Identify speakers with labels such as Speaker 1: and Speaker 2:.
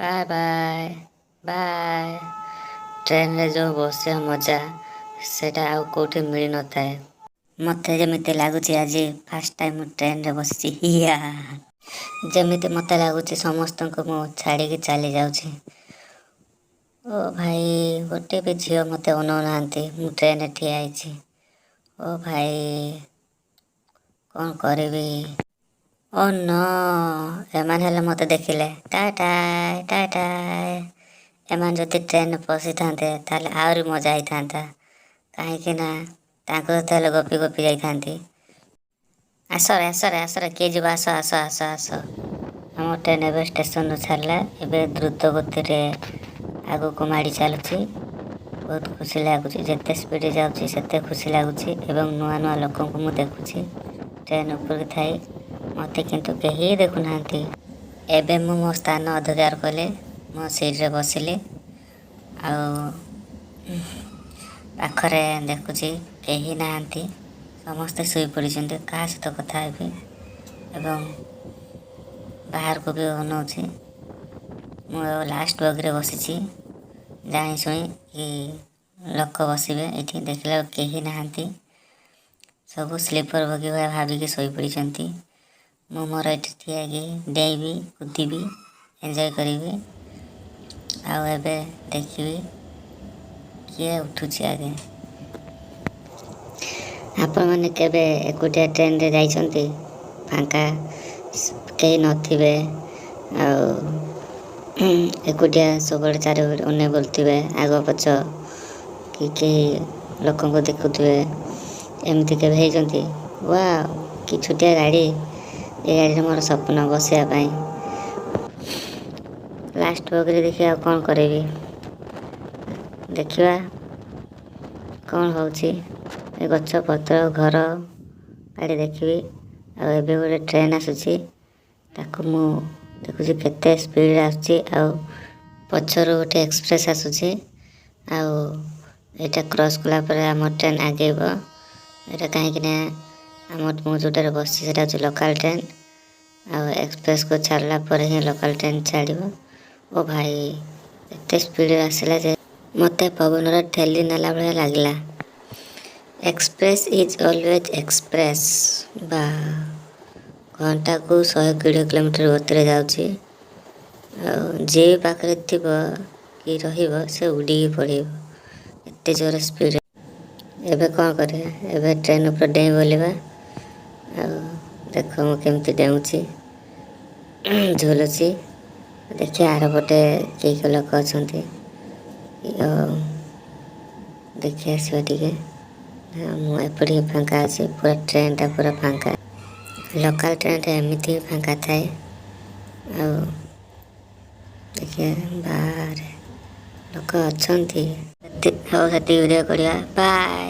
Speaker 1: Bye bye bye. ଟ୍ରେନରେ ଯେଉଁ ବସିବା ମଜା, ସେଇଟା ଆଉ କେଉଁଠି ମିଳିନଥାଏ। ମୋତେ ଯେମିତି ଲାଗୁଛି ଆଜି ଫାର୍ଷ୍ଟ ଟାଇମ୍ ମୁଁ ଟ୍ରେନରେ ବସିଛି। ହିଆ, ଯେମିତି ମୋତେ ଲାଗୁଛି ସମସ୍ତଙ୍କୁ ମୁଁ ଛାଡ଼ିକି ଚାଲି ଯାଉଛି। ଓ ଭାଇ, ଗୋଟେ ବି ଝିଅ ମୋତେ ଅନଉନାହାନ୍ତି। ମୁଁ ଟ୍ରେନରେ ଠିଆ ହେଇଛି। ଓ ଭାଇ, କ'ଣ କରିବି? ଓ ନୋ, ଏମାନେ ହେଲେ ମୋତେ ଦେଖିଲେ। ଟା ଟା ଟା। ଏମାନେ ଯଦି ଟ୍ରେନରେ ପଶିଥାନ୍ତେ, ତାହେଲେ ଆହୁରି ମଜା ହେଇଥାନ୍ତା, କାହିଁକି ନା ତାଙ୍କ ସହିତ ହେଲେ ଗପି ଗପି ଯାଇଥାନ୍ତି। ଆସରେ, ଆସରେ, ଆସରେ, କିଏ ଯିବ? ଆସ, ଆସ, ଆସ, ଆସ। ଆମ ଟ୍ରେନ୍ ଏବେ ଷ୍ଟେସନରୁ ଛାଡ଼ିଲା। ଏବେ ଦ୍ରୁତ ଗତିରେ ଆଗକୁ ମାଡ଼ି ଚାଲୁଛି। ବହୁତ ଖୁସି ଲାଗୁଛି। ଯେତେ ସ୍ପିଡ଼ ଯାଉଛି, ସେତେ ଖୁସି ଲାଗୁଛି ଏବଂ ନୂଆ ନୂଆ ଲୋକଙ୍କୁ ମୁଁ ଦେଖୁଛି ଟ୍ରେନ୍ ଉପରେ ଥାଇ। ମୋତେ କିନ୍ତୁ କେହି ଦେଖୁନାହାନ୍ତି। ଏବେ ମୁଁ ମୋ ସ୍ଥାନ ଅଧିକାର କଲି, ମୋ ସିଟ୍ରେ ବସିଲି ଆଉ ପାଖରେ ଦେଖୁଛି କେହି ନାହାନ୍ତି, ସମସ୍ତେ ଶୋଇପଡ଼ିଛନ୍ତି। କାହା ସହିତ କଥା ହେବି? ଏବଂ ବାହାରକୁ ବି ଅନଉଛି। ମୁଁ ଲାଷ୍ଟ ବଗିରେ ବସିଛି ଜାଣି ଶୁଣି କି ଲୋକ ବସିବେ ଏଠି। ଦେଖିଲା ବେଳକୁ କେହି ନାହାନ୍ତି। ସବୁ ସ୍ଲିପର୍ ବଗି ଭଳିଆ ଭାବିକି ଶୋଇପଡ଼ିଛନ୍ତି। ମୁଁ ମୋର ଏଠି ଠିଆ ହେଇକି ଡେଇଁବି, କୁଦିବି, ଏନ୍ଜୟ କରିବି ଆଉ ଏବେ ଦେଖିବି କିଏ ଉଠୁଛି ଆଗେ। ଆପଣମାନେ କେବେ ଏକୁଟିଆ ଟ୍ରେନରେ ଯାଇଛନ୍ତି? ଫାଙ୍କା, କେହି ନଥିବେ ଆଉ ଏକୁଟିଆ ସବୁଆଡ଼େ ଚାରିଆଡ଼େ ଅନେଇ ବୁଲୁଥିବେ, ଆଗ ପଛ କି କେହି ଲୋକଙ୍କୁ ଦେଖୁଥିବେ, ଏମିତି କେବେ ହେଇଛନ୍ତି? ୱାଓ, କି ଛୋଟିଆ ଗାଡ଼ି! ଏ ଗାଡ଼ିରେ ମୋର ସ୍ୱପ୍ନ ବସିବା ପାଇଁ। ଲାଷ୍ଟ ବଗିରେ ଦେଖିବା ଆଉ କ'ଣ କରିବି। ଦେଖିବା କ'ଣ ହେଉଛି। ଏ ଗଛ ପତ୍ର, ଘର ଗାଡ଼ି ଦେଖିବି। ଆଉ ଏବେ ଗୋଟେ ଟ୍ରେନ୍ ଆସୁଛି, ତାକୁ ମୁଁ ଦେଖୁଛି କେତେ ସ୍ପିଡ଼ରେ ଆସୁଛି। ଆଉ ପଛରୁ ଗୋଟେ ଏକ୍ସପ୍ରେସ୍ ଆସୁଛି ଆଉ ଏଇଟା କ୍ରସ୍ କଲା ପରେ ଆମ ଟ୍ରେନ୍ ଆଗେଇବ। ଏଇଟା କାହିଁକି ନା ଆମ ମୁଁ ଯେଉଁଟାରେ ବସିଛି, ସେଇଟା ହେଉଛି ଲୋକାଲ୍ ଟ୍ରେନ୍ ଆଉ ଏକ୍ସପ୍ରେସ୍କୁ ଛାଡ଼ିଲା ପରେ ହିଁ ଲୋକାଲ୍ ଟ୍ରେନ୍ ଛାଡ଼ିବ। ଓ ଭାଇ, ଏତେ ସ୍ପିଡ଼ରେ ଆସିଲା ଯେ ମୋତେ ପବନରେ ଠେଲି ନେଲା ଭଳିଆ ଲାଗିଲା। Express is always express. ବା, ଘଣ୍ଟାକୁ 120 କିଲୋମିଟର ଗତିରେ ଯାଉଛି ଆଉ ଯିଏ ବି ପାଖରେ ଥିବ କି ରହିବ, ସେ ଉଡ଼ିକି ପଳେଇବ, ଏତେ ଜୋର ସ୍ପିଡ଼। ଏବେ କ'ଣ କରିବା? ଏବେ ଟ୍ରେନ୍ ଉପରେ ଡେଇଁ ବୁଲିବା। ଆଉ ଦେଖ, ମୁଁ କେମିତି ଡେଉଁଛି, ଝୁଲୁଛି। ଦେଖିବା ଆରପଟେ କିଏ କିଏ ଲୋକ ଅଛନ୍ତି। ଆଉ ଦେଖି ଆସିବା ଟିକେ। ମୁଁ ଏପଟେ ହିଁ ଫାଙ୍କା ଅଛି ପୁରା, ଟ୍ରେନ୍ଟା ପୁରା ଫାଙ୍କା। ଲୋକାଲ୍ ଟ୍ରେନ୍ଟା ଏମିତି ହିଁ ଫାଙ୍କା ଥାଏ। ଆଉ ଦେଖିବା, ବାହାରେ ଲୋକ ଅଛନ୍ତି। ହଉ, ସେତିକି ଭିଡ଼ିଓ କରିବା। ବାଏ।